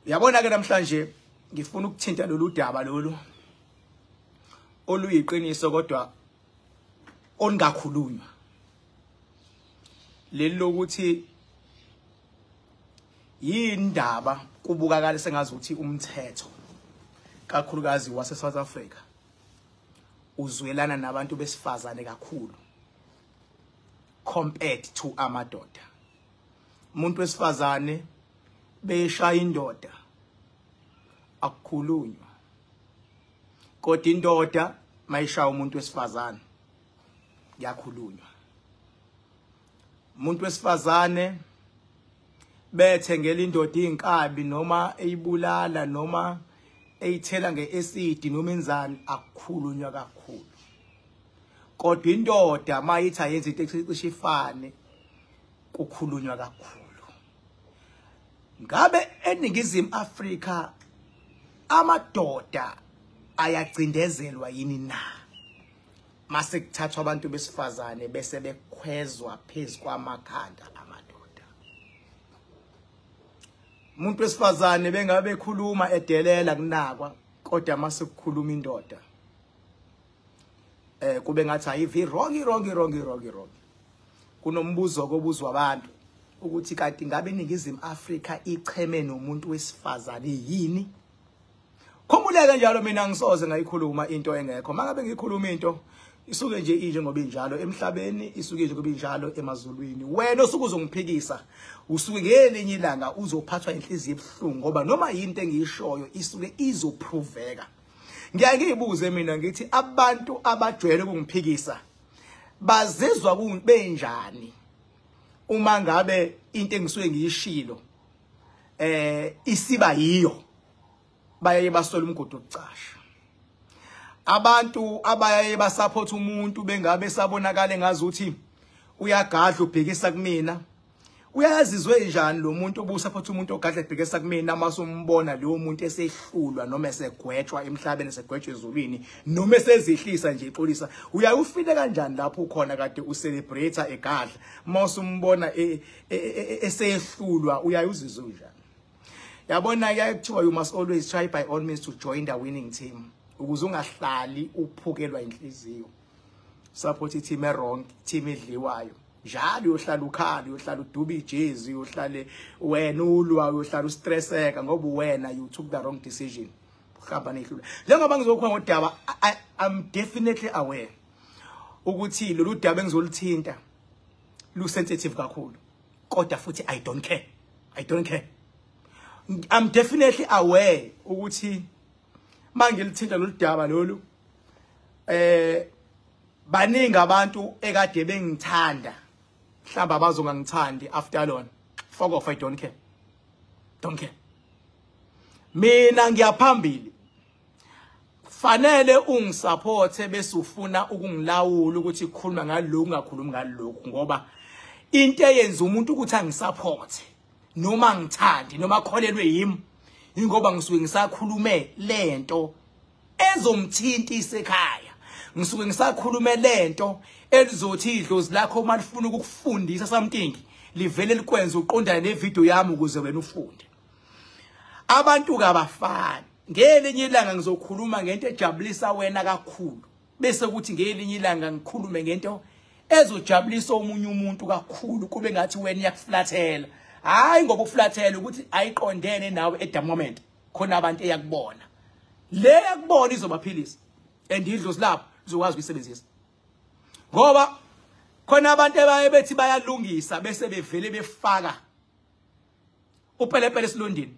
Uyabona ke namhlanje ngifuna ukuthinta lolu daba lolu oluyiqiniso kodwa olungakhulunywa, leli lokuthi yindaba kubukakala sengazuthi umthetho kakhulukazi wase South Africa uzwelana nabantu besifazane kakhulu compared to amadoda. Umuntu wesifazane beshaya indoda akukhulunywa, kodwa indoda mayishaya umuntu wesifazane kuyakhulunywa. Umuntu wesifazane bethengela indoda inkabi noma eyibulala noma eyithela ngeacid noma enzani, akukhulunywa kakhulu. Kodwa indoda mayithi ayenza into ecishe ifane, kukhulunywa kakhulu. Ngabe eNingizimu Afrika amadoda ayacindezelwa yini na mase kuthathwa abantu besifazane bese bekhwezwa phezu kwamakhanda amadoda? Umuntu wesifazane bengabe ekhuluma edelela kunakwa, kodwa mase kukhuluma indoda kube ngathi ayivi wrong wrong wrong wrong wrong. Kunombuzo kobuzwa abantu ukuthi kanti ngabe iNingizimu Afrika icheme nomuntu wesifazane yini? Khumbuleke njalo, mina ngisoze ngayikhuluma into engekho. Mangabe ngikhuluma into isuke nje injengoba injalo emhlabeni, isuke njengoba injalo emazulwini. Wena osuke uzongiphikisa usuke ngelinye ilanga uzophathwa inhliziyo ebuhlungu, ngoba noma yinto engiyishoyo isuke izoproveka. Ngiyaye ngiyibuze mina ngithi abantu abajwayele ukungiphikisa bazizwa benjani uma ngabe into engisuke ngiyishilo isiba yiyo? Bayaye basola umgodi wokucasha. Abantu abayaye basupport umuntu bengabe sabonakala ngazuthi uyagadla ubhekisa kumina, uyazizwe njani lo muntu obusupport umuntu ogadla ebhekisa kumina mase umbona lo muntu esehlulwa noma esegwetshwa emhlabeni, esegwetshwa ezulwini, noma esezihlisa nje ixolisa? Uyayufile kanjani lapho ukhona kade ucelebrate egadla, mase umbona esehlulwa, uyayuzizwe njani? Yabona ke kuthiwa you must always try by all means to join the winning team, ukuze ungahlali uphukelwa inhliziyo. Support i-team e-wrong, team edliwayo njalo, uyohlala ukhala, uyohlala uduba ijezi, uyohlale wena ulwa, uyohlala ustresseka ngoba wena you took the wrong decision, uhamba nehlula. Njengoba ngizokhuluma ngodaba, I'm definitely aware ukuthi lolu daba engizoluthinta lu sensitive kakhulu, kodwa futhi I don't care, I don't care. I'm definitely aware ukuthi mangilithinta lolu daba lolu baningi abantu ekade bengithanda mhlawumbe abazongangithandi after lona. Fuck off, I don't care, don't care. Mina ngiyaphambili. Fanele ungisupporte bese ufuna ukungilawula ukuthi khuluma ngalokhu ungakhulumi ngalokhu, ngoba into eyenza umuntu ukuthi angisupporte noma ngithandi noma akholelwe yimi ingoba ngisuke ngisakhulume lento ezomthinta isekhaya, ngisuke ngisakhulume lento elizothi idlozi lakho malifuna ukukufundisa something livele likwenze uqondane nevideo yami ukuze wena ufunde. Abantu kabafani. Ngelinye ilanga ngizokhuluma ngento ejabulisa wena kakhulu, bese kuthi ngelinye ilanga ngikhulume ngento ezojabulisa omunye umuntu kakhulu, kube ngathi wena iyakuflathela. Hayi ngoba ukuflathela ukuthi ayiqondene nawe at the moment, khona abantu eyakubona le yakubona izobaphilisa and idlozi lapho izokwazi ukuyisebenzisa, ngoba khona abantu abaye bethi bayalungisa bese bevele befaka upelepele esilondini.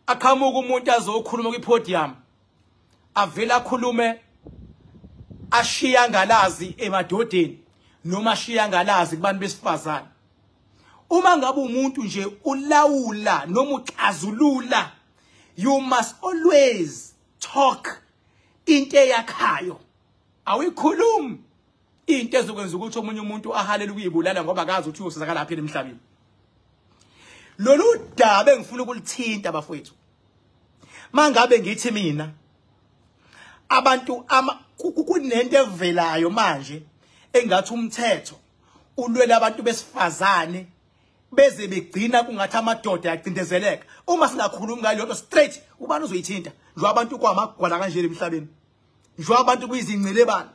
Aqhamuka umuntu azokhuluma kwipodium, avela akhulume ashiya ngalazi emadodeni noma ashiya ngalazi kubantu besifazane. Uma ngabe umuntu nje ulawula noma uxazulula, you must always talk into eyakhayo. Awuyikhulumi into ezokwenza ukuthi omunye umuntu ahalele ukuyibulala ngoba akazi ukuthi uyosizakala lapha emhlabeni. Lolu daba engifuna ukulithinta bafowethu, mangabe ngithi mina abantu kunento evelayo manje engathi umthetho ulwela abantu besifazane Beze begcina kungathi amadoda ayacindezeleka. Uma singakhulumi ngaleyo nto straight, ubani uzoyithinta? Njengoba abantu kwamagwala kanje emhlabeni, njengoba abantu kuyizingcelebana,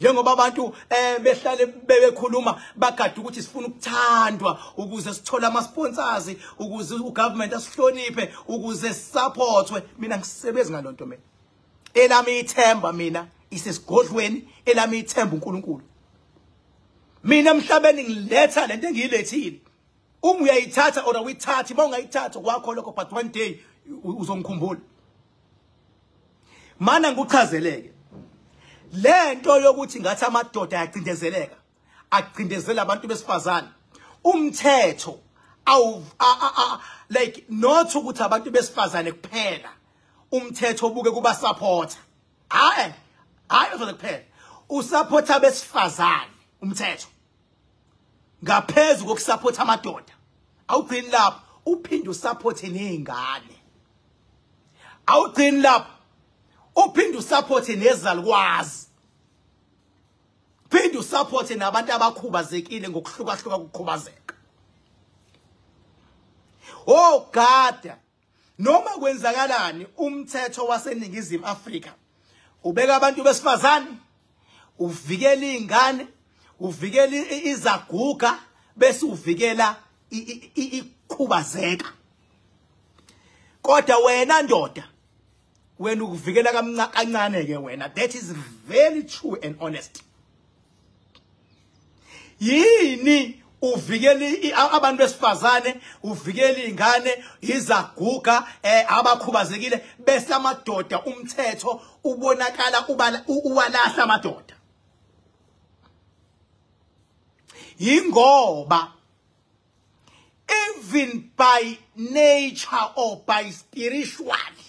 njengoba abantu behlale bebekhuluma bagade ukuthi sifuna ukuthandwa ukuze sithole ama sponsors, ukuze ugovernment asihloniphe, ukuze sisupportwe. Mina ngisebenza ngalonto mina. Elami ithemba mina isesigodlweni, elami ithemba uNkulunkulu. Mina emhlabeni ngiletha lento engiyilethile. Uma uyayithatha or awuyithathi, mawungayithatha kwakho lokho, but one day uzongikhumbula. Mana ngikuchazeleke lento yokuthi ngathi amadoda ayacindezeleka, acindezela abantu besifazane. Umthetho awu like not ukuthi abantu besifazane kuphela, umthetho obuke kuba supporter. Hayi hayi uzona kuphela usupporter besifazane umthetho ngaphezulu kokusupport amadoda. Awugcini lapho, uphinde usupport nezingane. Awugcini lapho, uphinde usupport nezalukwazi, phinde usupport nabantu abakhubazekile ngokuhlukahluka kokukhubazeka. Oh God, noma kwenzakalani umthetho waseNingizimu Afrika ubeka abantu besifazane, uvikela izingane, uvikela izaguga, bese uvikela ikhubazeka. Kodwa wena ndoda, wena ukuvikela kancane ke wena. That is very true and honest. Yini uvikela abantu besifazane, uvikela izingane, izaguga, abakhubazekile, bese amadoda umthetho ubonakala uwalahla amadoda? Yingoba even by nature or by spiritually,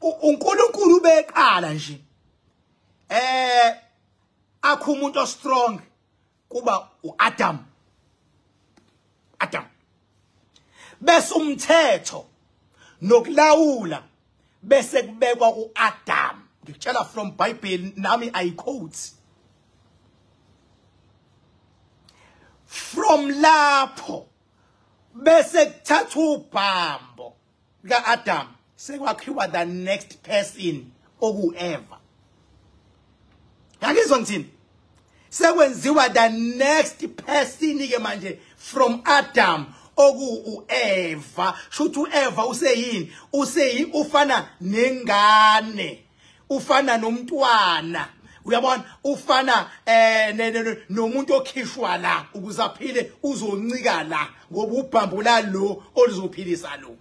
uNkulunkulu beqala nje akho umuntu strong kuba uAdam. Adam bese umthetho nokulawula bese kubekwa kuAdam. Ngikutshela from Bible nami, I quote from lapho. Bese kuthatha ubhambo kaAdam sekwakhiwa the next person oku-Eva. Yangizwa ngithini? Sekwenziwa the next person ke manje from Adam oku-Eva. Shuthi u-Eva useyini? Useyi ufana nengane, ufana nomntwana, uyabona, ufana nomuntu okhishwa la ukuze aphile, uzoncika la ngoba ubhambo la lo oluzophilisa lo.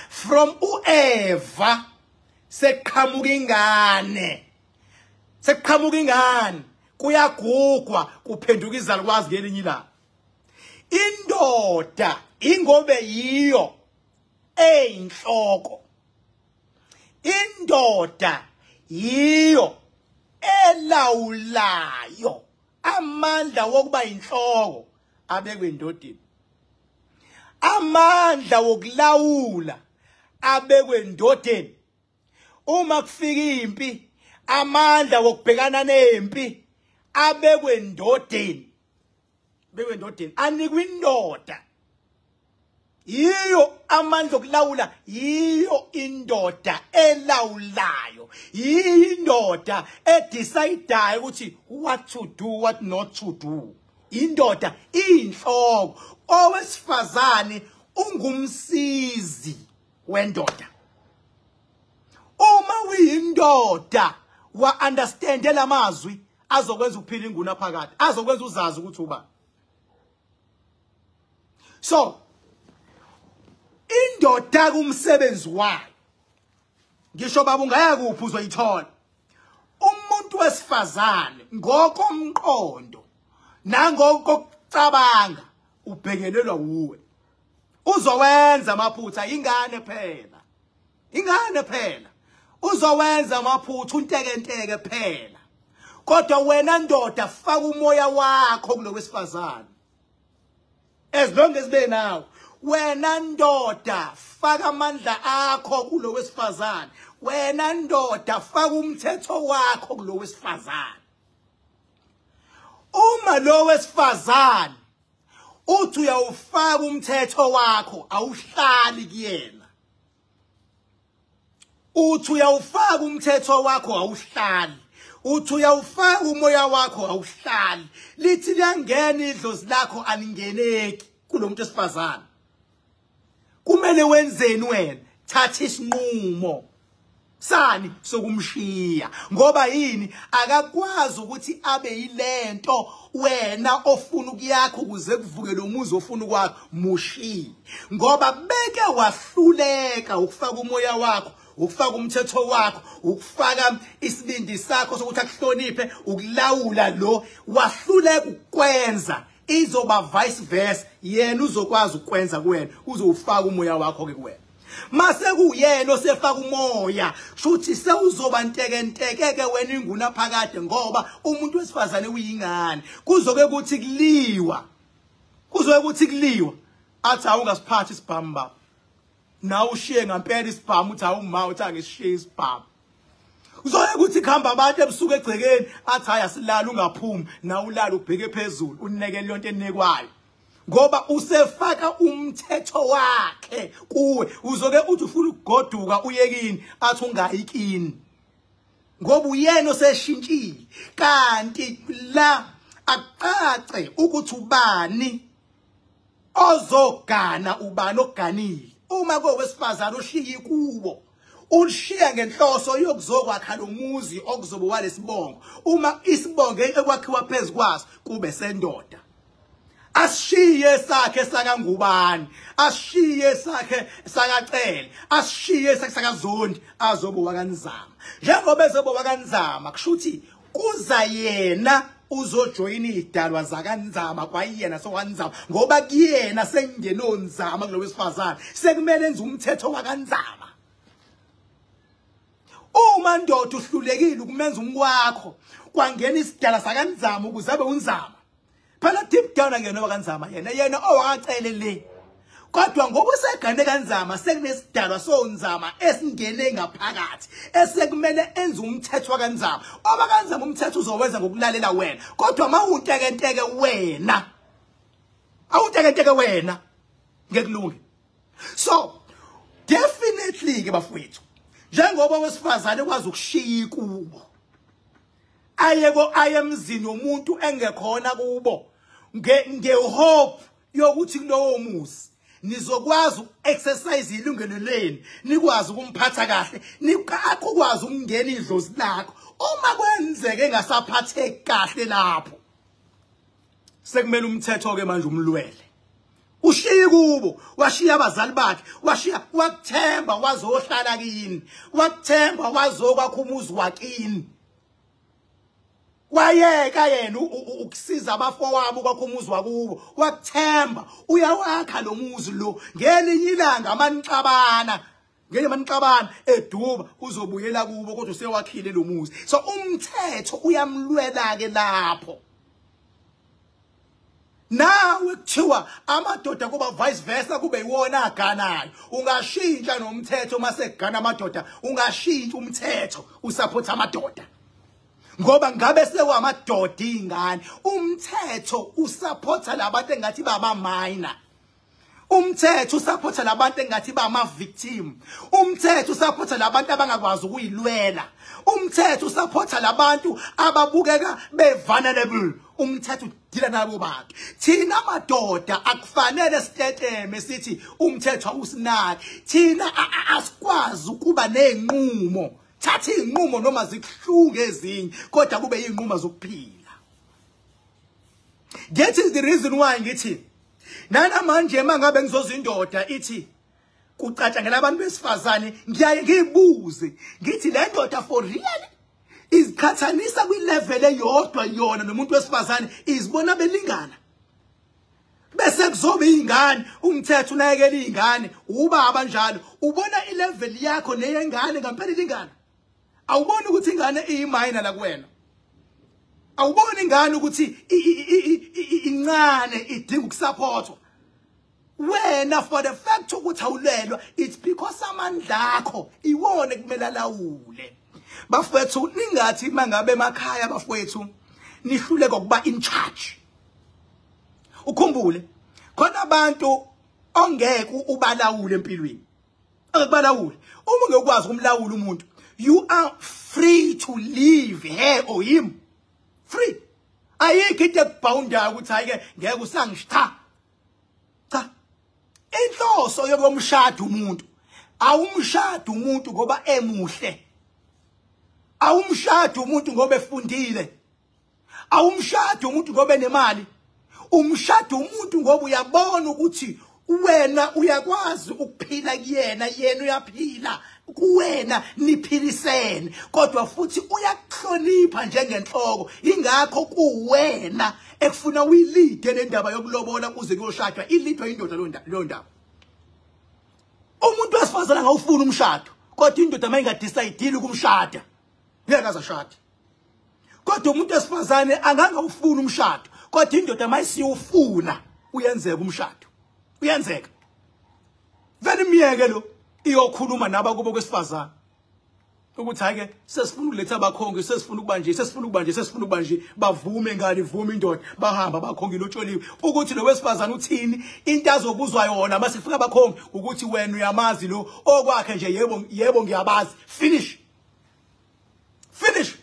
From uEva seqhamuka ingane, seqhamuka ingane, kuyagugwa kuphenduka izalukwazi ngelinye ilanga. Indoda ingobe yiyo eyinhloko, indoda yiyo elawulayo. Amandla wokuba inhloko abekwe endodeni, amandla wokulawula abekwe endodeni. Uma kufika impi, amandla wokubhekana nempi abekwe endodeni, bekwe endodeni, anikwe indoda. Yiyo amandla okulawula, yiyo indoda elawulayo, yiyo indoda edecideayo ukuthi what to do, what not to do. Indoda inhloko. Owesifazane ungumsizi wendoda. Uma uyindoda wa understand lamazwi azokwenza ukuphila inguna phakathi, azokwenza uzazi ukuthi uba. So indoda kumsebenzi wayo, ngisho baba ungaya kuphi uzoyithola. Umuntu wesifazane ngokomqondo nangokucabanga ubhekelelwa wuwe. Uzowenza amaphutha, ingane phela, ingane phela, uzowenza amaphutha, untekenteke phela. Kodwa wena ndoda faka umoya wakho kulowesifazane, as long as be nawe. Wena ndoda faka amandla akho kulowesifazane, wena ndoda faka umthetho wakho kulowesifazane. Uma lo wesifazane uthi uyawufaka umthetho wakho, awuhlali kuyena. Uthi uyawufaka umthetho wakho, awuhlali. Uthi uyawufaka umoya wakho, awuhlali. Lithi liyangena idlozi lakho, alingeneki kulo muntu wesifazane. Kumele wenzeni wena? Thatha isinqumo sani sokumshiya. Ngoba yini? Akakwazi ukuthi abe yilento wena ofuna ukuyakha ukuze kuvuke lo muzi ofuna ukwakha. Mushiye, ngoba beke wahluleka ukufaka umoya wakho, ukufaka umthetho wakho, ukufaka isibindi sakho sokuthi akuhloniphe, ukulawula lo wahluleka ukwenza. Izoba vice versa, yena uzokwazi ukwenza kuwena, uzowufaka umoya wakho ke kuwena. Mase kuyena osefaka umoya, shuthi sewuzoba ntekenteke ke wena inguna phakade, ngoba umuntu wesifazane uyingane. Kuzoke kuthi kuliwa, kuzoke kuthi kuliwa, athi awungasiphathi isibhamu baba, nawe ushiye ngempela isibhamu, uthi awuma, uthi angishiye isibhamu. Kuzoke kuthi kuhamba abantu ebusuku egcekeni, athi hayi asilala, ungaphumi, nawe ulala ubheke phezulu, unekele yonke enekwayo, ngoba usefaka umthetho wakhe kuwe. Uzoke uthi ufuna ukugoduka uye kini, athi ungayikini, ngoba uyena oseshintshile. Kanti la akucace ukuthi ubani ozogana, ubani oganile. Uma kowesifazane oshiya kubo, ulishiya ngenhloso yokuzokwakha lo muzi okuzoba walesibongo. Uma isibongo ekwakhiwa phezu kwaso kube sendoda, asishiye sakhe sakaNgubani, asishiye sakhe sakaCele, asishiye sakhe sakaZondi, azobe wakaNzama. Njengoba ezobe wakaNzama, kushuthi kuza yena uzojoyina idalwa zakaNzama, kwayena sokaNzama, ngoba kuyena sengenonzama kulo wesifazane, sekumele enze umthetho wakaNzama. Uma ndoda uhlulekile ukumenza umkwakho, kwangena isidala sakaNzama ukuze abe uNzama. Phela deep down akuyena wakaNzama, yena owakacele le. Kodwa ngoba usegane kaNzama, sekunesidalwa soNzama esingene ngaphakathi esekumele enze umthetho wakaNzama. ObakaNzama umthetho uzowenza ngokulalela wena, kodwa mawuntekenteke wena, awuntekenteke wena, ngeke kulunge. So definitely ke bafowethu, njengoba wesifazane kwazi ukushiya ikubo, ayeko ayemzini womuntu engekhona kubo, ngehope yokuthi kulowo muzi nizokwazi uku-exercise ilungelo lenu, nikwazi ukumphatha kahle, akukwazi ukungena idlozi lakho. Uma kwenzeke engasaphatheki kahle lapho, sekumele umthetho ke manje umlwele. Ushiye kubo, washiya abazali bakhe, washiya, wakuthemba wazohlala kini, wakuthemba wazokwakha umuzi wakini, wayeka yena ukusiza abafowabo kwakho umuzi wakubo, wakuthemba uyawakha lo muzi lo. Ngelinye ilanga manixabana, ngenye manixabana eduba, uzobuyela kubo, kodwa usewakhile lo muzi. So umthetho uyamlwela ke lapho. Nawe kuthiwa amadoda kuba vice versa, kube iwona aganayo. Ungashintsha nomthetho mase kugana amadoda, ungashintsha umthetho usupport amadoda, ngoba ngabe sewamadoda ingane. Umthetho usupporta labantu engathi baba minor, umthetho usupporta labantu engathi bama victim, umthetho usupporta labantu abangakwazi ukuyilwela, umthetho usupporta labantu ababukeka be vulnerable. Umthetho udila nabo bantu. Thina madoda akufanele siteteme sithi umthetho awusinaki. Thina asikwazi ukuba nezinqumo. Thatha izinqumo noma zikuhlunge ezinye, kodwa kube izinqumo zokuphila. That is the reason why ngithi nanamanje mangabe ngizozwa indoda ithi kucatshangela abantu besifazane, ngiyaye ngiyibuze ngithi le ndoda for real iziqhathanisa kwilevel eyodwa yona nomuntu wesifazane, izibona belingana? Bese kuzoba izingane, umthetho unakekela izingane, ubaba njalo ubona ilevel yakho neyengane ngempela ilingana. Awuboni ukuthi ingane iyiminor la kuwena? Awuboni ingane ukuthi incane, idinga ukusupportwa? Wena for the fact ukuthi awulelwa, it's because amandla akho iwona kumele alawule. Bafowethu, ningathi mangabe emakhaya, bafowethu, nihluleke ukuba in charge. Ukhumbule khona abantu ongeke ubalawule empilweni, angekubalawule. Uma ungekwazi ukumlawula umuntu, you are free to leave her or him. Free. Ayikho into ekubawundayo ukuthi hayi ke ngeke usangisha. Cha. Inhloso yokumshada umuntu, awumshada umuntu ngoba emuhle. Awumshada umuntu ngoba efundile. Awumshada umuntu ngoba enemali. Umshada umuntu ngoba uyabona ukuthi wena uyakwazi ukuphila kuyena, yena uyaphila kuwena, niphilisene, kodwa futhi uyakuhlonipha njengenhloko. Ingakho kuwena ekufuna uyilide le ndaba yokulobola kuze kuyoshadwa, ilidwa indoda leyo ndaba. Umuntu wesifazane angawufuna umshado, kodwa indoda mayingadecide ukumshada ngeke azashade. Kodwa umuntu wesifazane angangawufuna umshado, kodwa indoda mayisiyofuna uyenzeka umshado, uyenzeka. Vele imiyeke lo iyokhuluma nabakubo kwesifazane ukuthi hayi ke sesifuna ukuletha abakhongi, sesifuna ukuba nje, sesifuna ukuba nje, sesifuna ukuba nje. Bavume ngani, vume indoda, bahamba abakhongi lotsholiwe. Ukuthi lo wesifazane uthini, into azobuzwa yona mase kufika abakhongi ukuthi wena uyamazi lo okwakhe nje, yebo yebo ngiyabazi, finish finish.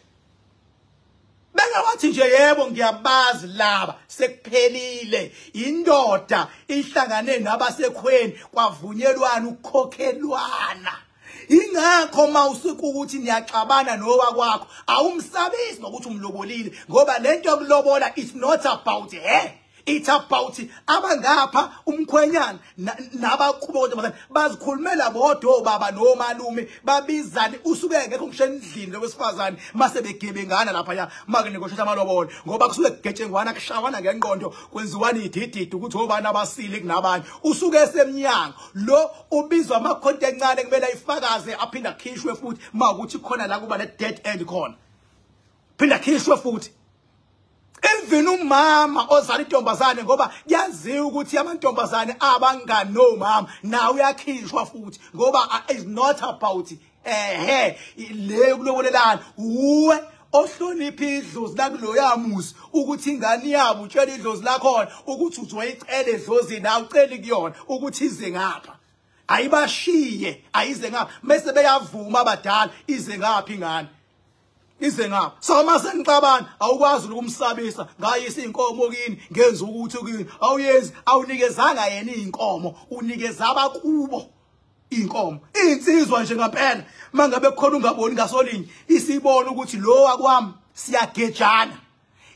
Bengawathi nje yebo ngiyabazi laba, sekuphelile. Indoda ihlangane nabasekhweni kwavunyelwana ukukhokhelwana. Ingakho mawusuka ukuthi niyaxabana nowakwakho, awumsabisi ngokuthi umlobolile, ngoba lento yokulobola it's not about her, it's about abangapha umkhwenyana nabakubo kodwa bazikhulumela bodwa obaba nomalume, babizane. Usuke ngekho ngisho endlini lowesifazane mase begebengana lapha ya make negotiate amalobolo, ngoba kusuke kugetshengwana, kushawana ngengqondo, kwenziwana idididi ukuthi obani abasile kunabanye. Usuke esemnyango lo ubizwa amakhonto encane kumele ayifakaze, aphinda akhishwe futhi makuthi khona la kuba ne dead end khona, phinda akhishwe futhi. Even umama ozala intombazane, ngoba kuyaziwa ukuthi amantombazane abanganomama nawe uyakhishwa futhi, ngoba it's not about ehe le kulobolelana. Uwe ohlonipha idlozi lakuloya muzi, ukuthi ingane yabo utshela idlozi lakhona ukuthi uzoyicela edlozini, awuceli kuyona ukuthi ize ngapha, ayibashiye ayize ngapha, mase beyavuma abadala ize ngapha ingane, ize ngapha. So mase nixabana awukwazi ukumsabisa ngayisa inkomo kini, ngenza ukuthi kini awuyenzi, awunikezanga yena inkomo, unikeza abakubo inkomo. Insizwa nje ngempela mangabe kukhona ungaboni ngasolinye, isibona ukuthi lo wakwami siyagejana.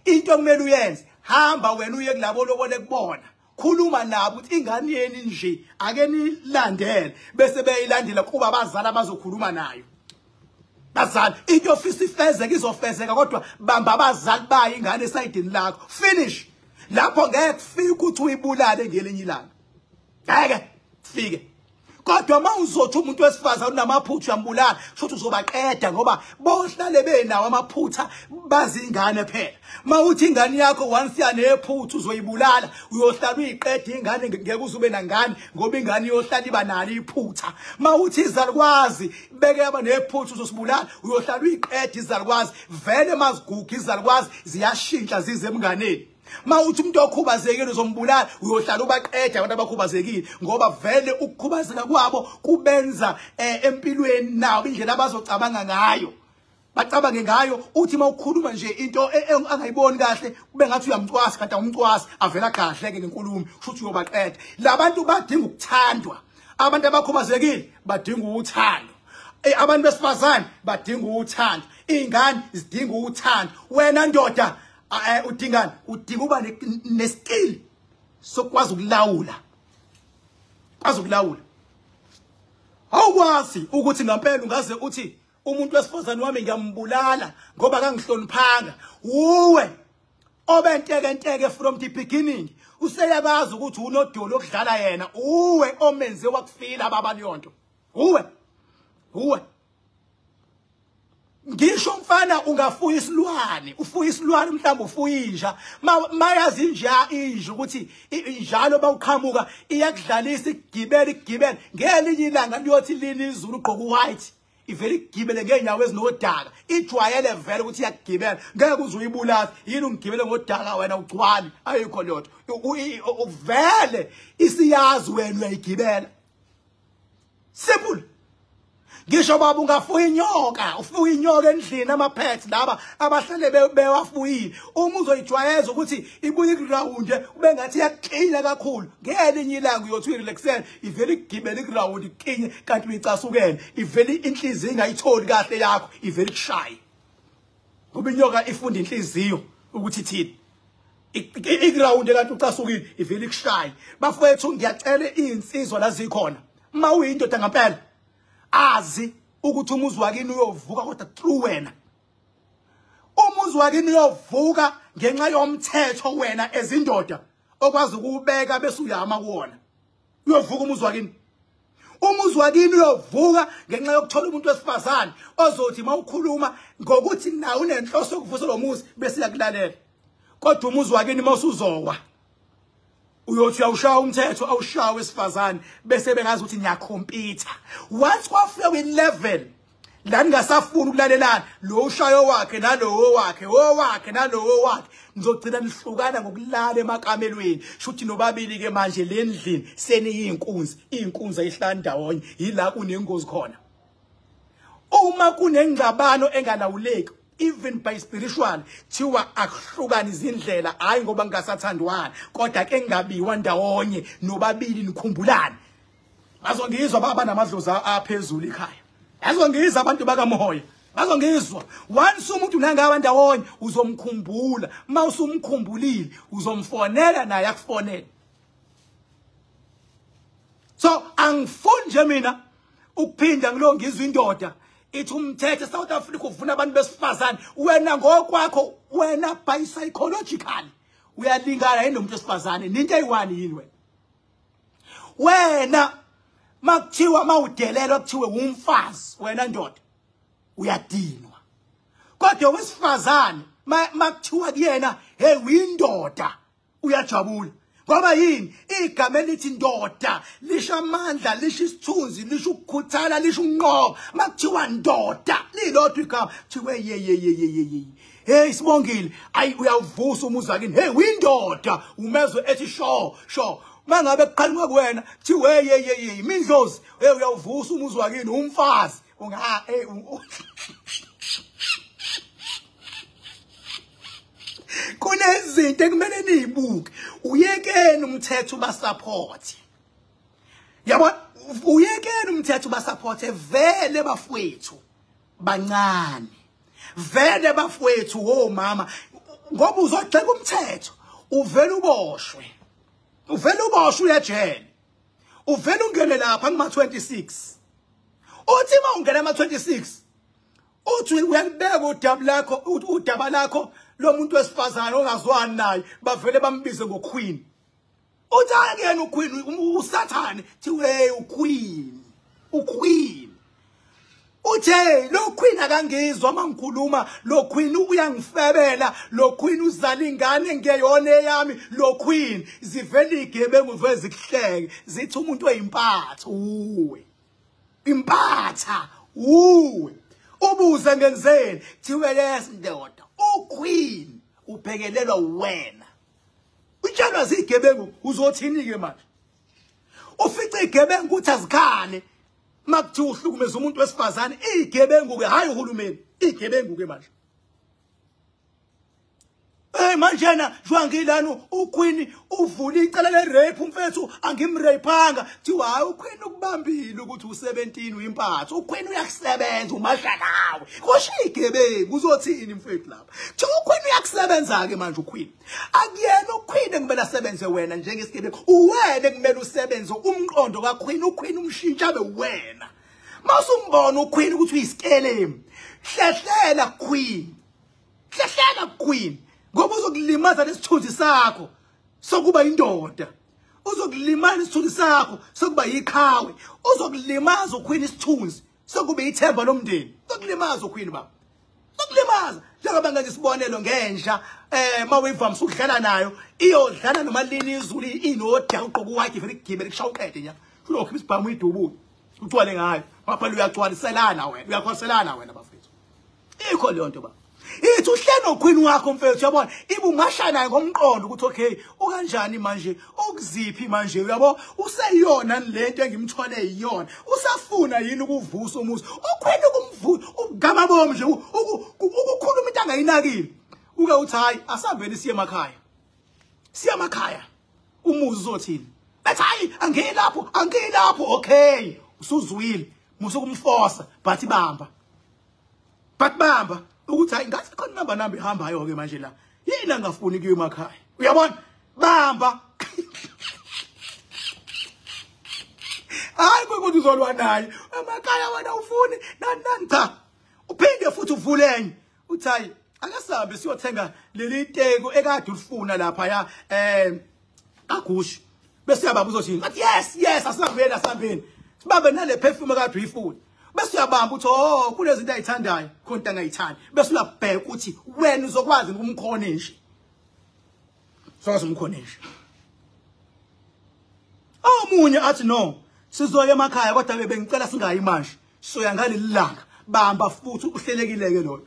Into okumele uyenze, hamba wena uye kulabo lobole kubona, khuluma nabo ukuthi ingane yeni nje ake nilandele, bese beyilandela kuba abazali abazokhuluma nayo. Bazali, into ofisa ifezeke izofezeka, kodwa bamba abazali bayo ingane esayidini lakho, finish. Lapho ngeke kufike ukuthi uyibulale ngelinye ilanga, ngeke kufike. Kodwa mawuzothi umuntu wesifazane unamaphutha uyambulala, kusho uzobaqeda, ngoba bohlale benawo amaphutha, bazi ingane phela. Mawuthi ingane yakho once yanephutha uzoyibulala, uyohlala uyiqeda ingane, ngeke uzube nangane, ngoba ingane iyohlala iba nalo iphutha. Mawuthi izalukwazi beke yaba nephutha uzosibulala, uyohlala uyiqeda izalukwazi. Vele maziguga izalukwazi ziyashintsha zize emnganeni. Mawuthi umuntu okhubazekile uzombulala, uyohlala ubaqeda abantu abakhubazekile, ngoba vele ukukhubazeka kwabo kubenza empilweni nabo indlela abazocabanga ngayo, bacabange ngayo. Uthi mawukhuluma nje into angayiboni kahle kube ngathi uyamcwasa, kanti awumcwasi, avela kahle ke ngenkulumo, kusho ukuthi uyobaqeda. Labantu badinga ukuthandwa, abantu abakhubazekile badinga uthando, abantu besifazane badinga uthando, izingane zidinga uthando. Wena ndoda udingani? Udinga uba neskill sokwazi ukulawula, kwazi ukulawula. Awukwazi ukuthi ngempela ungaze uthi umuntu wesifazane wami ngiyambulala ngoba kangihloniphanga. Uwe obentekenteke from the beginning, useyabazi ukuthi unodolo okudlala yena, uwe omenze wakufila baba leyonto, uwe uwe. Ngisho mfana ungafuya isilwane, ufuya isilwane mhlawumbe ufuya inja, mayazi inja inja ukuthi injalo bawuqhamuka iyakudlalisa, igibele igibele, ngelinye ilanga liyothi lini izulu ugqoka white, ivele igibele ngeenyawo ezinodaka, ijwayele vele ukuthi iyakugibela, ngeke uze uyibulale. Yini ungigibele ngodaka wena ugcwali? Ayikho leyo nto. Vele isiyazi wena uyayigibela. Simple. Ngisho baba ungafuya inyoka, ufuya inyoka endlini, ama-pets laba abahlale bewafuyile, uma uzoyijwayeza ukuthi ibuye ikurawunde ube ngathi iyakuklinya kakhulu, ngelinye ilanga uyothi uyirelaxele, ivele igibele ikurawunde iklinye, kanti uyicasukele, ivele inhliziyo ingayitholi kahle yakho, ivele ikushaye. Ngoba inyoka ifunda inhliziyo ukuthi ithini. Ikurawunde kanti ucasukile, ivele ikushaye. Bafowethu, ngiyacela iy'nsizwa la zikhona, uma uyindoda ngempela, azi ukuthi umuzi wakini uyovuka kodwa through wena. Umuzi wakini uyovuka ngenxa yomthetho wena ezindoda okwazi ukuwubeka bese uyama kuwona. Uyovuka umuzi wakini. Umuzi wakini uyovuka ngenxa yokuthola umuntu wesifazane ozothi mawukhuluma ngokuthi nawe unenhloso yokuvusa lo muzi bese uyakulalela. Kodwa umuzi wakini mawusuzowa uyothi uyawushaya umthetho, awushaya wesifazane, bese bengazi ukuthi niyakhompyutha. Once kwafika kwi-level la ningasafuni ukulalelana, lo ushayo wakhe nalowo wakhe, owakhe nalowo wakhe, nizogcina nihlukana ngokulala emakamelweni. Shuthi nobabili ke manje le ndlini seniyinkunzi, iy'nkunzi ayihlali ndawonye, yila kunengozi khona. Uma kunengxabano engalawuleki, even by spiritual, thiwa akuhlukani izindlela, hayi ngoba ngingasathandwana, kodwa ke ngingabiwa ndawonye nobabili nikhumbulane. Bazongizwa baba namadlozi aphezulu ekhaya, bazongizwa abantu bakamoya, bazongizwa. Once umuntu nangaba ndawonye uzomkhumbula, uma usumkhumbulile uzomfonela naye akufonele. So angifuni nje mina ukuphinda ngilongizwa indoda ithi umthetho eSouth Africa uvuna abantu besifazane. Wena ngokwakho, wena by psychological uyalingana yini nomuntu wesifazane? Ninto eyi-one yini wena? Wena makuthiwa mawudelelwa kuthiwe umfazi, wena ndoda uyadinwa. Kodwa wesifazane makuthiwa kuyena hey uyindoda, uyajabula. Ngoba yini? Igama elithi ndoda lisho amandla, lisho isithunzi, lisho ukukhuthala, lisho unqoba. Makuthiwa ndoda lilodwa igama, kuthiwe ye ye ye ye ye. Hey Sibongile, ayi uyavusa umuzi wakini. Hey uyindoda, umezwe ethi sho sho. Mangabe kuqhamuka kuwena kuthiwe ye ye ye mindlozi, hey uyavusa umuzi wakini, umfazi. Unga hey kunezinto ekumele niyibuke. Uyekeni umthetho basupport. Yabo, uyekeni umthetho basupport vele bafowethu bancane. Vele bafowethu omama, ngoba uzogxeka umthetho uvele uboshwe. Uvele uboshwe uyejele. Uvele ungene lapha kuma 26. Uthi mawungena ama 26 uthi uyalibeka udaba lakho, udaba lakho lo muntu wesifazane ongazwani naye, bavele bambize ngoQueen. Uthi akuyena uQueen, uSathane, thiwe uQueen, uQueen. Uthe lo Queen akangizwa mangikhuluma, lo Queen uyangifebela, lo Queen uzala ingane ngeyona eyami, lo Queen. Zivele igebengu veze zikuhleke, zithi umuntu oyimpatha uwe. Impatha uwe. Ubuze ngenzeni, thiwe yes ndoda, uQueen ubhekelelwa wena. Utshelwa zigebengu uzothini ke manje? Ufice igebengu ukuthi azikhale makuthiwa uhlukumeza umuntu wesifazane, igebengu ke, hayi uhulumeni, igebengu ke manje. Hey manjena jwangilana uQueen uvula icala le rape umfethu, angimrapeanga. Thiwa hayi uQueen ukubambile ukuthi u17 uyimpatha, uQueen uyakusebenza umasha nawe. Kusho igebengu uzothini mfethu lapha? Thiwa uQueen uyakusebenza ke manje uQueen. Akuyena uQueen ekumele asebenze wena njengesigebengu, uwena ekumele usebenze umqondo kaQueen, uQueen umshintsha abe wena. Masumbona uQueen ukuthi uyisikelemu, hlehlela Queen, hlehlela Queen. Ngoba uzokulimaza lesithunzi sakho sokuba indoda, uzokulimaza isithunzi sakho sokuba yiqhawe, uzokulimaza uQueen isithunzi sokuba ithemba lomndeni. Uzokulimaza uQueen baba, uzokulimaza. Njengoba ngenza isibonelo ngenja, mawuyivamisa ukudlala nayo, iyodlala noma lini izulu inodaka ugqoka uwhite vele igibele kushaya uqede nya. Ulokhipha isibhamu idubuke. Ugcwale ngayo. Phela uyagcwaliselana wena, uyakhoselana wena bafethu. Ikho leyo nto baba. Ithi uhlelo queen wakho mfethu uyabona ibumasha naye ngomqondo ukuthi okay ukanjani manje ukuziphi manje uyabo useyona lento engimthole iyona usafuna yini ukuvusa umuzi ukhwena ukumvusa ugama bomu nje ukukhuluma into angayinakile uke uthi hayi asambeni siye emakhaya siye emakhaya umuzi uzothini bathi hayi angilapho angilapho okay usuzwile musukumforce but bamba but bamba ukuthi hayi ngathi khona number number ihambayo ke manje la yini angafuni kuyo emakhaya uyabona bamba hayi ukuthi uzolwa naye emakhaya wena ufuni nani nani cha uphinde futhi uvulenye uthi hayi akasambe siyothenga leli teko ekade ulifuna lapha ya kaGushi bese uyabamba uzothini athi yes yes asihambeni asihambeni sibambe nale perfume ekade uyifuna bese uyabamba uthi oh kunezinto ayithandayo khona into angayithandi bese uyabheka ukuthi wena uzokwazi ukumkhona nje uzokwazi umkhona nje omunye athi no sizoya emakhaya kodwa bengicela singayi manje soya ngaleli langa bamba futhi uhlelekile ke lo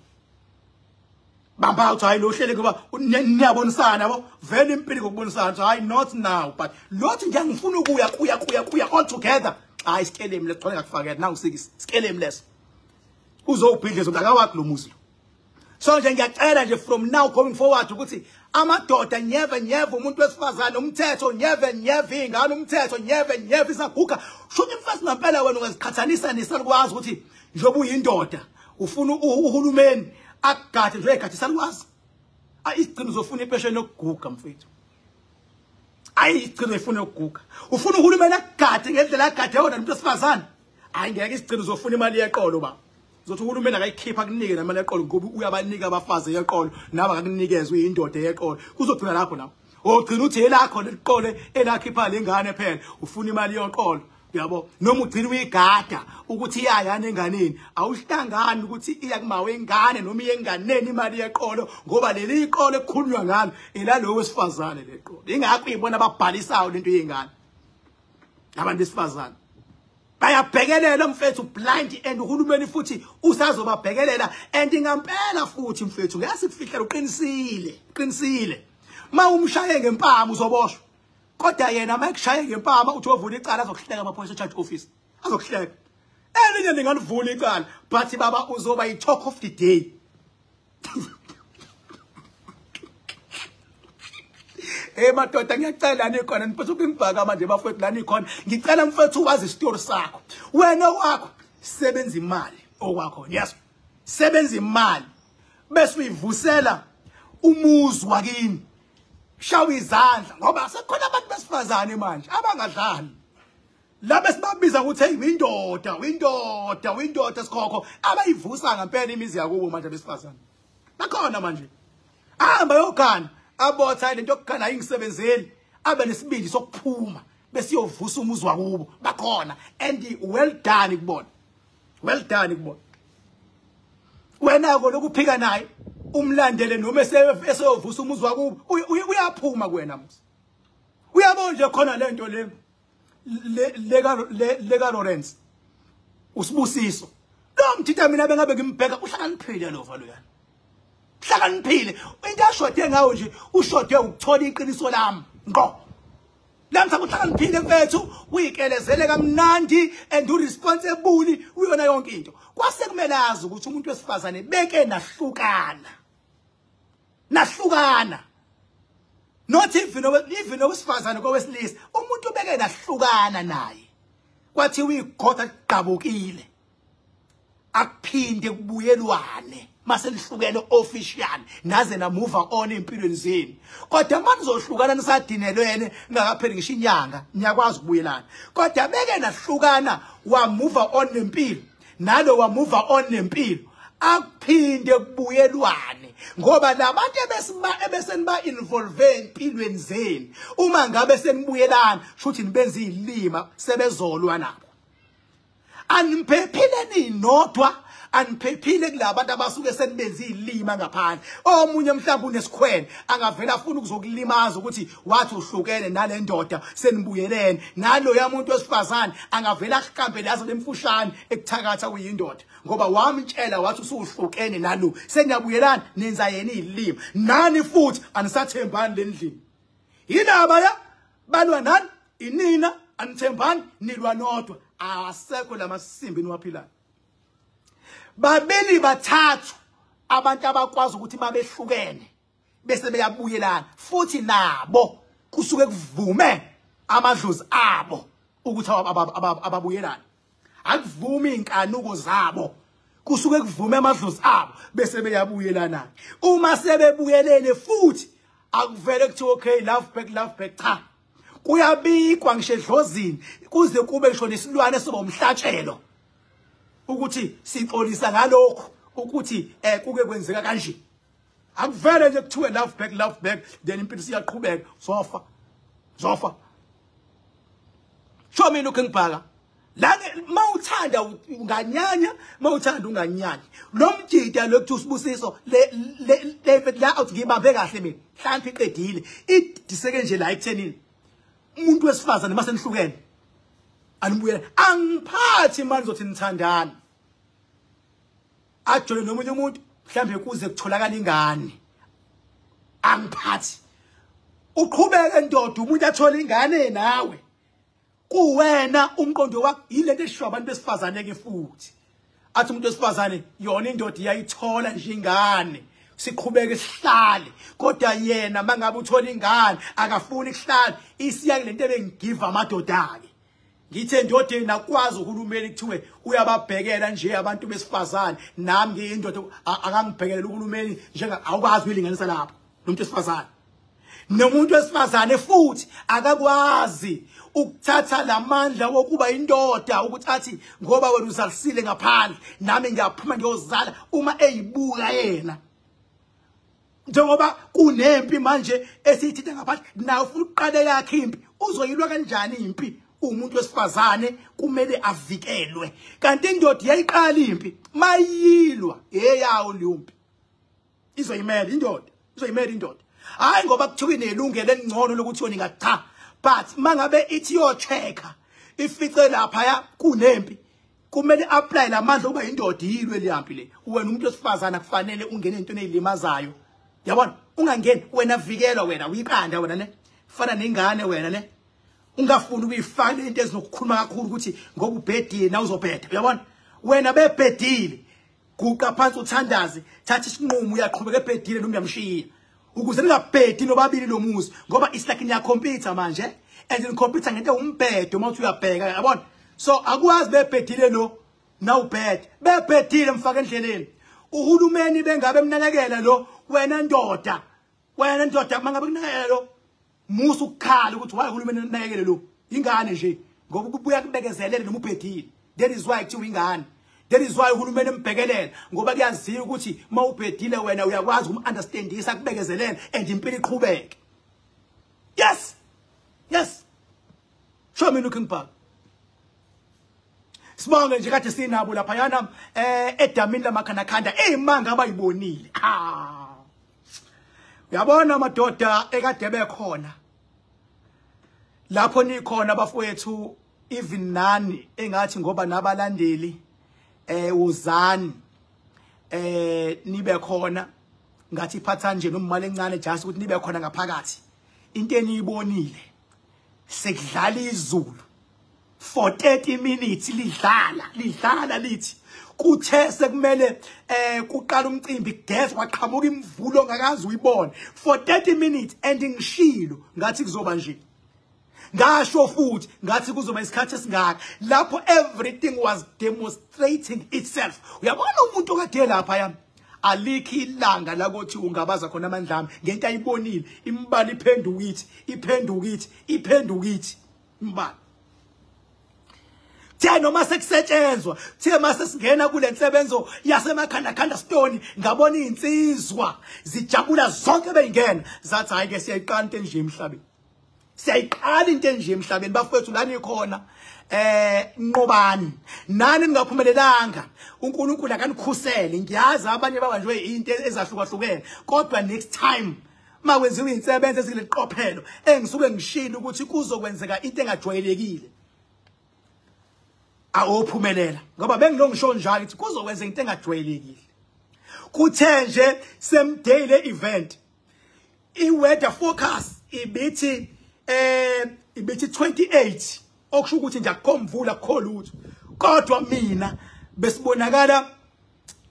bamba uthi hayi lo uhleleke ngoba niyabonisana yabo vele impilo ngokubonisana uthi hayi not now but lothi nje ngifuna ukuya kuya kuya kuya all together hayi isikelemu lesixhole ngakufakela nangu sikisi isikelemu leso uzowubhidliza akawakhi lo muzi lo. So nje ngiyacela nje from now going forward ukuthi amadoda nyeve nyeve umuntu wesifazane umthetho nyeve nyeve ingane umthetho nyeve nyeve isaguga shuthi mfasi ngempela wena ungaziqhathanisa nesalukwazi ukuthi njengoba uyindoda ufuna uhulumeni akugade nje egade isalukwazi ayi isigcino uzofuna impesheni yokuguga mfethu ayi isigcino ifuna ukuguga ufuna uhulumeni akugade ngendlela agade yona umuntu wesifazane hayi ngeke isigcino uzofuna imali yeqolo ba uzothi uhulumeni akayikhipha akunike nemali yeqolo ngoba uyabanika abafazi yeqolo nawe akakunikeze uyindoda yeqolo kuzogcina lapho nawe ogcina uthi elakho leliqole elakhipha lengane phela ufuna imali yoqolo uyabo noma ugcina uyigada ukuthi iyayana enganeni awuhlangani ukuthi iya kuma wengane noma iye enganeni imali yeqolo ngoba leli iqolo ekukhulunywa ngalo elalo wesifazane leqolo ingakho uyibona ababhalisayo lento yengane abantu besifazane bayabhekelela mfethu blind and uhulumeni futhi usazobabhekelela and ngampela futhi mfethu ngiyasifihlela uqinisile uqinisile ma umshaye ngempama uzoboshwa kodwa yena mayekushaye ngempama uthi ovula icala azokuhleka amaphoyisa charge office azokuhleka elinye lingalivula icala but baba uzoba i-talk of the day. Eh madoda ngiyacela nikhona niphethe ukungibhaka manje bafowethu la nikhona ngicela mfethu wazi isitori sakho wena okwakho sebenza imali okwakho yes sebenza imali bese uyivusela umuzi wakini shawa izandla ngoba sekukhona abantu besifazane manje abangadlali laba sibabiza ukuthi hey windoda windoda windoda sikhokho abayivusa ngempela imizi yakubo manje besifazane bakhona manje ahamba yogana abotha lento yokugana ayingisebenzeli abe nesibindi sokuphuma bese yovusa umuzi wakubo bakhona and well done kubona well done kubona wena ko lokuphika naye umlandele noma eseyovusa umuzi wakubo uyaphuma kuwena musi uyabona nje khona lento le leka Lawrence usibusiso lo mthitha mina bengabe ngimbheka uhlakaniphile lo valo yana hlakaniphile into ashode ngawo nje ushode ukuthola iqiniso lami ngqo lamtha uhlakaniphile mfethu uyikelezele kamnandi and uresponsible uyona yonke into kwase kumele azi ukuthi umuntu wesifazane beke nahlukana nahlukana not even owesifazane kowesilisa umuntu beke nahlukana naye kwathiwa igoda liqabukile akuphinde kubuyelwane mase lihlukene official naze na move on empilweni zenu kodwa manje nizohlukana nisadinelwene ngakapheli ngisho inyanga niyakwazi ukubuyelana kodwa beke nahlukana wa move on nempilo nalo wa move on nempilo akuphinde kubuyelwane ngoba labantu ebeseniba involve empilweni zenu uma ngabe senibuyelana shuthi nibenza izilima sebezolwa nabo aniphephile ninodwa. Aniphephile kulabantu abasuke senibenza izilima ngaphandle. Omunye mhlawumbe unesikhwele angavela afuna ukuzokulimaza ukuthi wathi uhlukene nale ndoda senibuyelene. Naloya muntu wesifazane angavela akuqambe lazo lemfushane ekuthakatha kuyindoda ngoba wamtshela wathi usuhlukene nalo seniyabuyelana nenza yena izilima. Nani futhi anisathembani lendlini. Yilaba ya balwa nani inina anithembani nilwa nodwa. Asekho lamasimbi niwaphilayo. Babili bathathu abantu abakwazi ukuthi mabehlukene bese beyabuyelana futhi nabo kusuke kuvume amadlozi abo ukuthi ababuyelane. Akuvumi inkanuko zabo, kusuke kuvume amadlozi abo bese beyabuyelana. Uma sebebuyelene futhi akuvele kuthiwe okay love back love back, cha. Kuyabikwa ngisho edlozini kuze kube ngisho nesilwane soba umhlatshelo ukuthi sixolisa ngalokho ukuthi kuke kwenzeka kanje. Akuvele nje kuthiwe love back love back then impilo siyaqhubeka. Zofa zofa. Show me looking bhaka la mawuthanda unganyanya, mawuthanda unganyanya. Lo mjida lokuthu Sibusiso le le la out ngibambe kahle mina mhlawumbe iqedile idiseke nje la ekuthenini umuntu wesifazane masenihlukene anibuyela. Angiphathi manje uzothi nithandana ajole nomunye umuntu mhlambe kuze kutholakala ingane. Angiphathi uqhubeke ndoda umuntu athola ingane nawe kuwena umqondo wakho. Yilento eshiwo abantu besifazane ke futhi athi umuntu wesifazane yona indoda iyayithola nje ingane siqhubeke sihlale, kodwa yena mangabe uthola ingane akafuni kuhlala. Isiya lento ebengigiva amadoda ke ngithe endodeni akwazi uhulumeni kuthiwe uyababhekela nje abantu besifazane, nami ngiyindoda akangibhekelela uhulumeni njenga awukwazi uyilinganisa lapho nomuntu wesifazane. Nomuntu wesifazane futhi akakwazi ukuthatha lamandla wokuba indoda ukuthi athi ngoba wena uzalisile ngaphandle nami ngiyaphuma ngiyozala. Uma eyibuka yena njengoba kunempi manje esiyithitha ngaphandle nawe ufuna ukuqale yakhe impi, uzoyilwa kanjani impi? Umuntu wesifazane kumele avikelwe, kanti indoda iyayiqala impi mayilwa eyawo leyo mpi izoyimela indoda, izoyimela indoda. Hayi ngoba kuthiwa inelungelo elingcono lokuthi yona ingacha, but mangabe ithi yochecka ifice lapha kunempi kumele apply lamandla uba indoda yilwe leyampi le. Wena umuntu wesifazane kufanele ungene entweni ezilimazayo, yabona? Ungangeni wena, vikelwa wena, uyiqanda wena ne fana nengane wena ne ungafuni ukuyifaka into ezizokukhuluma kakhulu ukuthi ngoba ubhedile na uzobheda, uyabona? Wena bebhedile guqa phansi uthandaze, thatha isinqumo, uyaqhubeka ebhedile noma uyamshiya ukuze ningabhedi nobabili lo muzi, ngoba it's like niya-compete manje and ni-compete ngento umbhedo uma uthi uyabheka, yabona? So akwazi bebhedile lo na ubhede, bebhedile mfaka endleleni. Uhulumeni bengabe emnakekela lo, wena ndoda, wena ndoda mangabe kunakekela lo musu ukukhala ukuthi why uhulumeni unakekele lo ingane nje, ngoba kubuya kubekezelele noma ubhedile. That is why kuthiwa ingane, that is why uhulumeni embhekelela, ngoba kuyaziwa ukuthi mawubhedile wena uyakwazi ukum-understandisa kubekezelele and impilo iqhubeke. Yes yes, show me looking back. Sibonge nje kade sinabo laphayana edamini lamakhandakhanda eyimanga abayibonile. Uyabona madoda ekade bekhona lapho nikhona bafowethu, even nani engathi ngoba nabalandeli uzani nibe khona, ngathi iphatha nje nomali encane just ukuthi nibe khona ngaphakathi. Into eniyibonile sekudlala izulu for 30 minutes lidlala lidlala lithi kuthe sekumele kuqala umcimbi kugezwa kwaqhamuka imvulo ongakazi uyibone for 30 minutes. And ngishilo ngathi kuzoba nje, ngasho futhi ngathi kuzoba isikhathi esingaka lapho everything was demonstrating itself. Uyabona umuntu okade lapha yami alikho ilanga lakuthi ungabaza khona amandla ami ngento ayibonile. Imbali iphenduka ithi iphenduka ithi iphenduka ithi imbali. The noma sekusetshenzwa, the mase singena kule nsebenzo yasemakhandakhanda stone, ngabona izinsizwa zijabula zonke beyingena zathi hayi ke siyayiqala into enje emhlabeni, siyayiqala into enje emhlabeni bafowethu. Lani khona Nqobani nani ningaphumelelanga, uNkulunkulu akanikhusele. Ngiyazi abanye babanjwe into ezahlukahlukene, kodwa next time makwenziwa insebenzo ezileqophelo engisuke ngishilo ukuthi kuzokwenzeka into engajwayelekile, awophumelela, ngoba bengilongisho njalo ukuthi kuzokwenzeka into engajwayelekile. Kuthe nje same day le event, i-weather forecast ibithi ibithi 28, okusho ukuthi nje akukho mvula, akukho lutho, kodwa mina besibonakala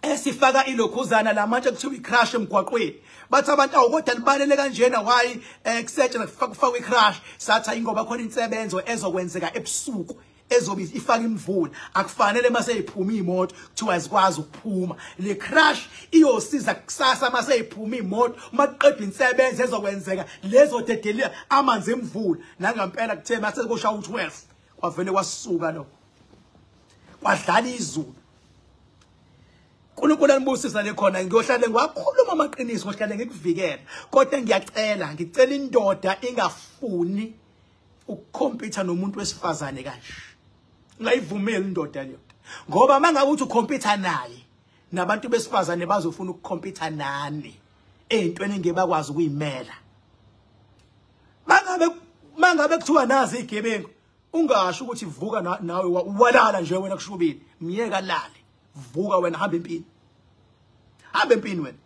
esifaka ilokhuzana lamatshe kuthiwa i-crash emgwaqweni. Bathi abantu, awu kodwa libalele kanjena, why kusetshenzwa kufakwa i-crash? Sathi ingoba khona insebenzo ezokwenzeka ebusuku ezobe ifaka imvula, akufanele mase iphuma imoto kuthiwa azikwazi ukuphuma. Le crash iyosiza kusasa mase iphuma imoto, uma kuqedwa insebenzo ezokwenzeka lezo dedelela amanzi emvula. Nangampela kuthe mase koshaya u12 kwavele kwasuka lokho, kwadlala izulu. uNkulunkulu anibusisa lekhona. Ngiyohlale ngiwakhuluma amaqiniso, ngiyohlale ngikuvikela, kodwa ngiyacela, ngicela indoda ingafuni ukukhompyutha nomuntu wesifazane kanje. Ungayivumeli indoda leyo, ngoba mangabe uthi ukhompyutha naye, nabantu besifazane bazofuna ukukhompyutha nani ey'ntweni engebakwazi ukuyimela. Mangabe kuthiwa nazi igebengu, ungasho ukuthi vuka nawe walala nje wena kushubile, myeka lale, vuka wena, hamba empini, hamba empini wena.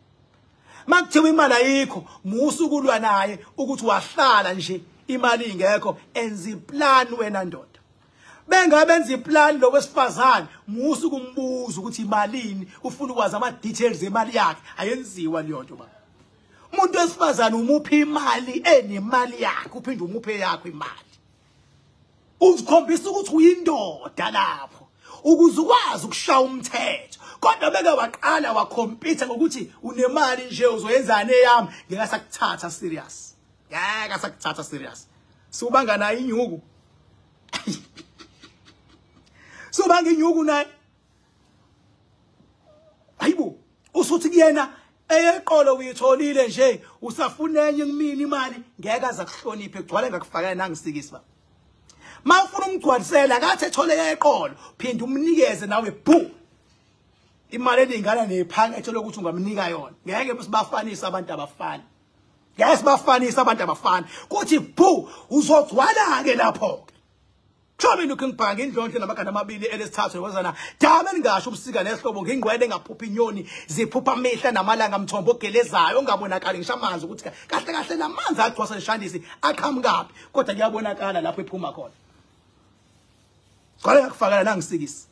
Makuthiwa imali ayikho, musukulwa naye ukuthi wahlala nje imali ingekho, enza iplan wena ndoda. Bengabe enza iplan lo wesifazane, musu kumbuza ukuthi imalini, ufuna ukwazi ama details emali yakhe, ayenziwa leyo nto baba. Umuntu wesifazane umuphi imali enemali yakhe, uphinde umuphe yakho imali. Uzikhombisa ukuthi uyindoda lapho, ukuze ukwazi ukushaya umthetho. Kodwa beke waqala wakhompyutha ngokuthi unemali nje uzoyenzani eyami, ngeke sakuthatha serious, ngeke sakuthatha serious. Subanga nayo inyuku, subanga inyuku naye. Hayibo, usuthi kuyena eyeqolo uyitholile nje, usafuna enye kumina imali, ngeke aza kuhloniphe, kugcwale ngakufakela nangisikisi baba. Mawufuna umgcwalisela akathi ethole eyeqolo, phinde umnikeze nawe bu imali elingana nephakethe lokuthi ungamnika yona. Ngeke sibafanise abantu abafani, ngeke sibafanise abantu abafani. Kuthi bu uzogcwala ke lapho. Kusho mina ukungibhanga indlondlo namaganda amabili elesithathu wezana dame ningasho ubusika nesihlobo, ngingqwele engaphupha inyoni ziphupha amehla namalanga, mthombo ogelezayo ongabonakali ngisho amanzi ukuthi kahle kahle lamanzi agcwasa leshandisi aqhamukaphi, kodwa kuyabonakala lapho ephuma khona. Gcwale ngakufakela nangisikisi.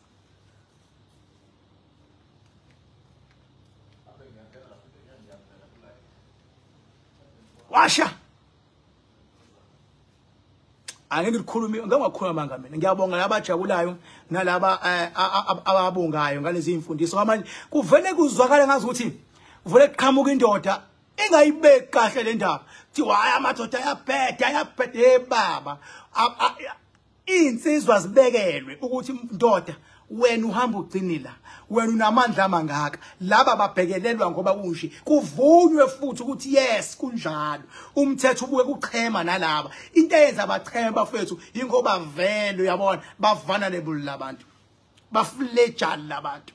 Washa angeke ngikhulume, ngingakhuluma manga mina. Ngiyabonga labajabulayo nalaba ababongayo ngalezi imfundiso. Manje kuvele kuzwakala ngazi ukuthi vele kuqhamuka indoda engayibeki kahle le ndaba, kuthiwa hayi amadoda ayabheda, ayabheda. Hey baba, insizwa zibekelwe ukuthi ndoda wena uhamba ugcinila, wena unamandla amangaka, laba babhekelelwa ngoba kunje. Kuvunywe futhi ukuthi yes kunjalo, umthetho ubuke kuchema nalaba. Into eyenza bachema bafethu ingoba vele uyabona bavana nebulu labantu, baflejana labantu.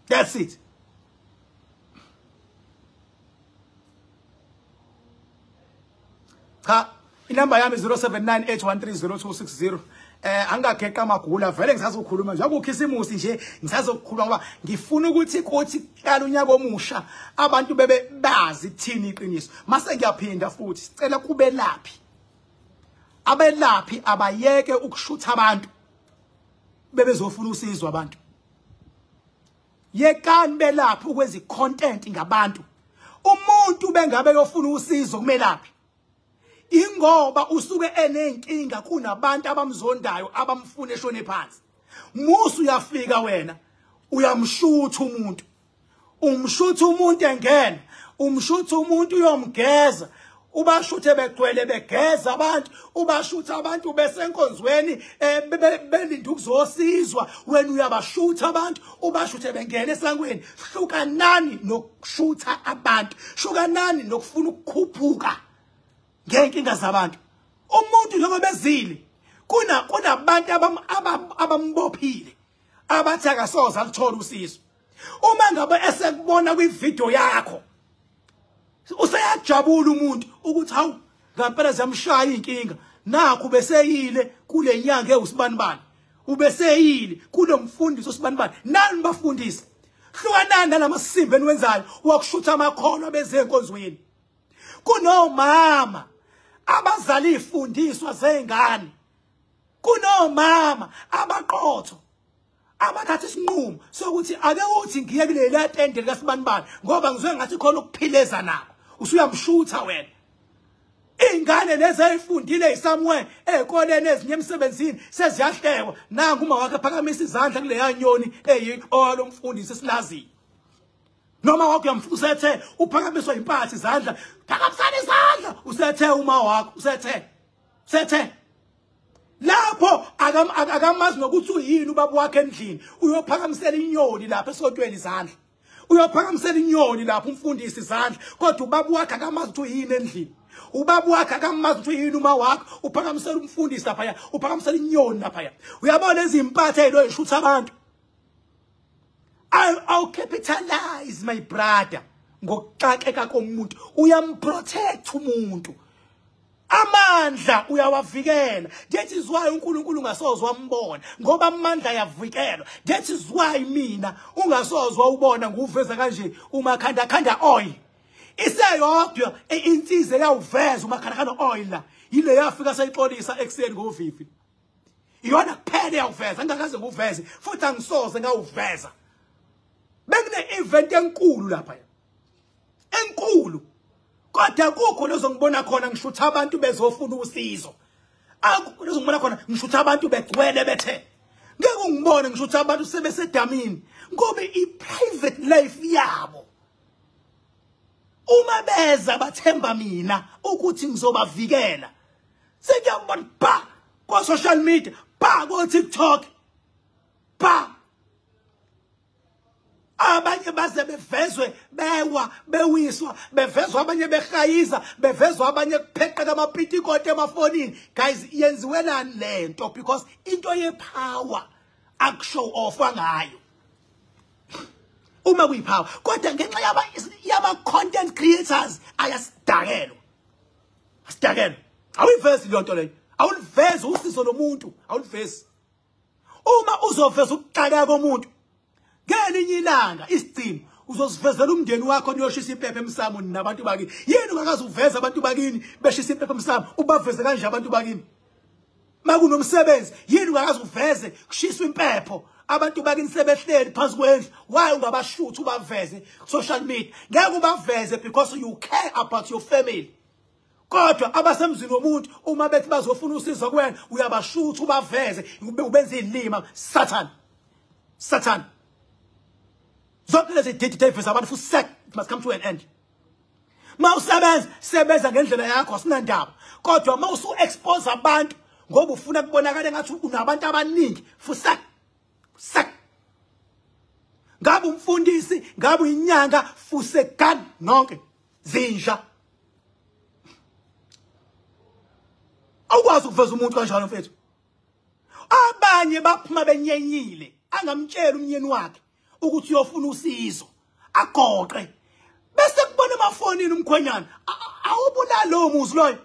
That's it. Cha, inamba yami 0798130260. Angageqa amagula vele ngisazokhuluma nje akukhisimusi nje, ngisazokhuluma ngoba ngifuna ukuthi kuthi qala unyaka omusha abantu bebe bazi thini iqiniso. Mase ngiyaphinda futhi sicela kubelaphi, abelaphi abayeke ukushutha abantu bebezofuna usizo abantu. Yekani belaphi ukwenza content ngabantu. Umuntu bengabe yofuna usizo kumelaphi, ingoba usuke enenkinga kunabantu abamzondayo abamfuna eshone phansi. Musu uyafika wena uyamshutha umuntu, umshutha umuntu engena, umshutha umuntu uyomgeza, ubashuthe begcwele begeza abantu, ubashutha abantu besenkonzweni belinde ukuzosizwa, wena uyabashutha abantu, ubashuthe bengena esangweni. Hlukanani nokushutha abantu, hlukanani nokufuna ukukhuphuka Ngenkinga zabantu. Umuntu njengoba bezile kunabantu abambophile abathi akasoze alithola usizo. Uma ngabe esekubona kwivideo yakho useyajabula umuntu ukuthi hawu ngempela ziyamshaya inkinga, nakho beseyile kule nyanga ewusibanibani, ubeseyile kulomfundisi osibanibani. Nani bafundisi, hlukanani nalamasimba eniwenzayo wakushutha amakhono abeze enkonzweni. Kunomama abazali ifundiswa zengane, kunomama abaqotho abathatha isinqumo sokuthi ake uthi ngiye kuleli tende likaSibanibani ngoba ngizwe ngathi khona ukuphileza nako. Usuyamshutha wena. Ingane lezi ezifundile somewhere ezikoleni ezinye emsebenzini seziyahlekwa, nangu uma wakhe phakamisa izandla kuleya nyoni eyiqola lomfundisi esilaziyo. Noma wakho uyamfusethe uphakamiswa impatha izandla, phakamisana izandla, usethe uma wakho usethe lapho akamazi nokuthi uyini ubaba wakhe endlini. Uyophakamisela inyoni lapha esontweni izandla, uyophakamisela inyoni lapha umfundisi izandla, kodwa ubaba wakhe akamazi ukuthi uyini endlini. Ubaba wakhe akamazi ukuthi uyini uma wakhe. Uphakamisela umfundisi lapha, uphakamisela inyoni lapha. Uyabona izimpatha ezishutha abantu. I'll capitalize my brother ngokuxakeka komuntu. Uyamprotect umuntu, amandla uyawavikela. That is why uNkulunkulu ungasozwa wambona, ngoba amandla ayavikelwa. That is why mina ungasozwa ubona nguveza kanje umakhanda khanda oil. Iseyodwa insize yawuveza umakhanda khanda oil la, yile yafika seyixolisa ekseni ngovivi. Iyona kuphela yawuveza, ngingakaze nguveze futhi angisoze ngawuveza. Bekune event enkulu lapha, enkulu, kodwa kukho lozongibona khona ngishutha abantu bezofuna usizo. Akukho lozongibona khona ngishutha abantu begcwele bethe. Ngeke ungibone ngishutha abantu sebesedamini, ngoba i-private life yabo. Uma beza bathemba mina ukuthi ngizobavikela. Sengiyabona ba kwa social media, ba ko TikTok, ba abanye baze bevezwe bewa bewiswa, bevezwa abanye behayiza, bevezwa abanye kupheqeka amapitikote emafonini. Guys, yenziwelani lento? Because into yepower akushow off ngayo uma kuyipower. Kodwa ngenxa yaba content creators ayasidakelwa, asidakelwa. Awuyivezi leyo nto leyo, awulivezi usizo lomuntu, awulivezi. Uma uzoveza ukuxakeka komuntu ngelinye ilanga isigcino uzosivezela umndeni wakho niyoshisa impepho emsamo nabantu bakini. Yini ungakaze uveze abantu bakini beshisa impepho emsamo? Ubaveze kanje abantu bakini makunomsebenzi? Yini ungakaze uveze kushiswa impepho abantu bakini sebehleli phansi kwendlu? Why ungabashuthi ubaveze social media? Ngeke ubaveze because you care about your family. Kodwa abasemzini womuntu uma bethi bazofuna usizo kuwena uyabashutha ubaveze, ubenze ilima. Satan, Satan. Zonke lezi didi zabantu futhi sek must come to an end. Mawusebenza sebenza ngendlela yakho, asinandaba. Kodwa mawusu expose abantu ngoba ufuna kubonakala ngathi unabantu abaningi, futhi sek. Ngabe umfundisi, ngabe inyanga, fusekani nonke zinja. Awukwazi ukuveza umuntu kanjalo mfethu. Abanye baphuma benyenyile, angamtshela umnyeni wakhe ukuthi uyofuna usizo, agoqe bese kubona emafonini umkhwenyana. Awubulala lo muzi loyo.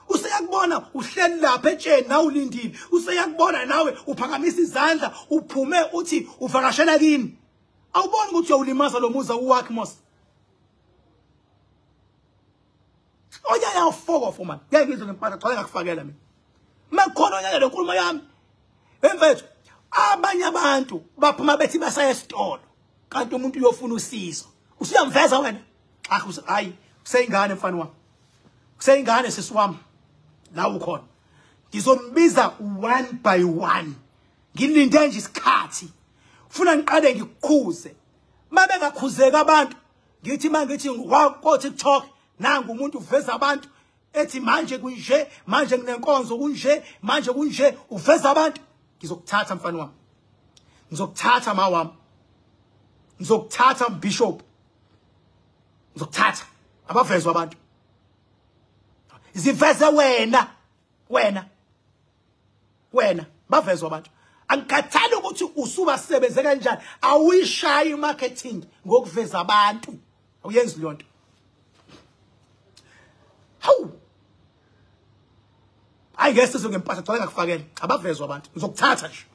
Useyakubona uhleli lapha etsheni nawe ulindile, useyakubona nawe uphakamisa izandla uphume uthi uvakashela kini. Awuboni ukuthi uyawulimaza lo muzi awuwakhe mos. Onyanya ufoko man, ngeke ngizwe ngempatha cha ngakufakela mina. Makukhona onyanya lenkulumo yami emfethu. Abanye abantu baphuma bethi basaya esitolo kanti umuntu uyofuna usizo. Usuyamveza wena. Hayi, useyingane mfana wami, useyingane sisi wami la ukhona. Ngizombiza one by one, ngilinde nje isikhathi. Ufuna ngiqale ngikukhuze. Mabengakhuzeka abantu ngithi mangithi ko TikTok nangu umuntu uveza abantu ethi manje kunje, manje nginenkonzo kunje, manje kunje, uveza abantu. Ngizokuthatha mfana wami, ngizokuthatha ma wami, ngizokuthatha bishop, ngizokuthatha. Abavezwa abantu. Ziveze wena, wena, wena. Bavezwa abantu. Angikhathali ukuthi usubasebenze kanjani, awuyishayi marketing ngokuveza abantu. Awuyenzi leyo nto. Hawu, hayi ngeke sizwe ngempahla, gcwale ngakufakela. Abavezwa abantu, ngizokuthatha nje.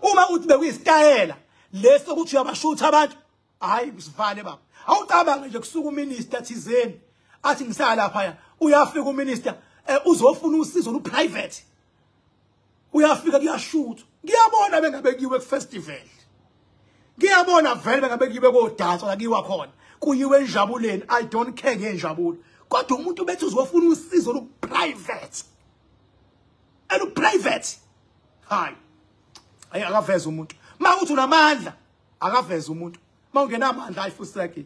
Uma uthi bekuyisitayela leso ukuthi uyabashutha abantu, hayi sivale baba. Awucabange nje kusuka uminister thizeni athi ngisala lapha, uyafika uminister uzofuna usizo lu private. Uyafika kuyashuthwa. Ngiyabona bengabekiwe ku festival. Ngiyabona vele bengabekiwe kodanso la kiwa khona. Kuyiwe enjabuleni, I don't care ngenjabulo. Kodwa umuntu bethi uzofuna usizo lu private. Elu private. Hayi. Hayi akaveza umuntu. Mawuthi unamandla, akaveza umuntu. Mawungenamandla hayi fuseki.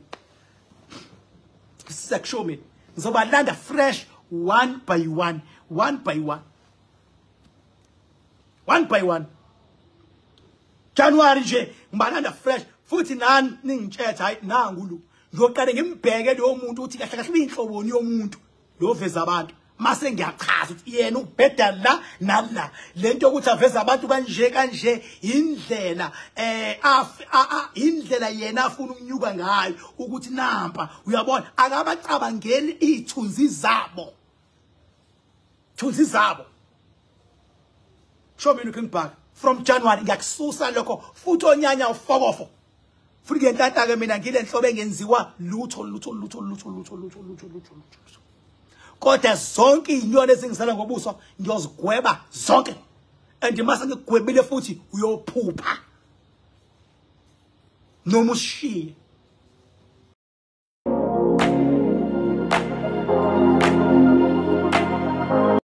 Sekusho mina. Ngizobalanda fresh one by one, one by one. One by one. January nje ngibalanda fresh futhi nani ningitshethe hayi nangu lo. Ngiyoqale ngimbheke lo muntu uthi kahle kahle inhloboni yomuntu lo veza abantu. Mase ngiyachaza ukuthi yena ubheda la nala. Lento ukuthi aveza abantu kanje kanje indlela indlela yena afuna ukunyuka ngayo ukuthi nampa uyabona akabacabangeli izithunzi zabo. Thunzi zabo. Show me looking back from January ngiyakususa lokho futhi onyanya ufokofo. Futhi ngenhlanhla ke mina ngile nhlobo engenziwa lutho lutho lutho lutho lutho lutho lutho lutho lutho. Kodwa zonke izinyoni ezingisala ngobuso ngiyozigweba zonke. And mase ngigwebile futhi uyophupha. Noma ushiye.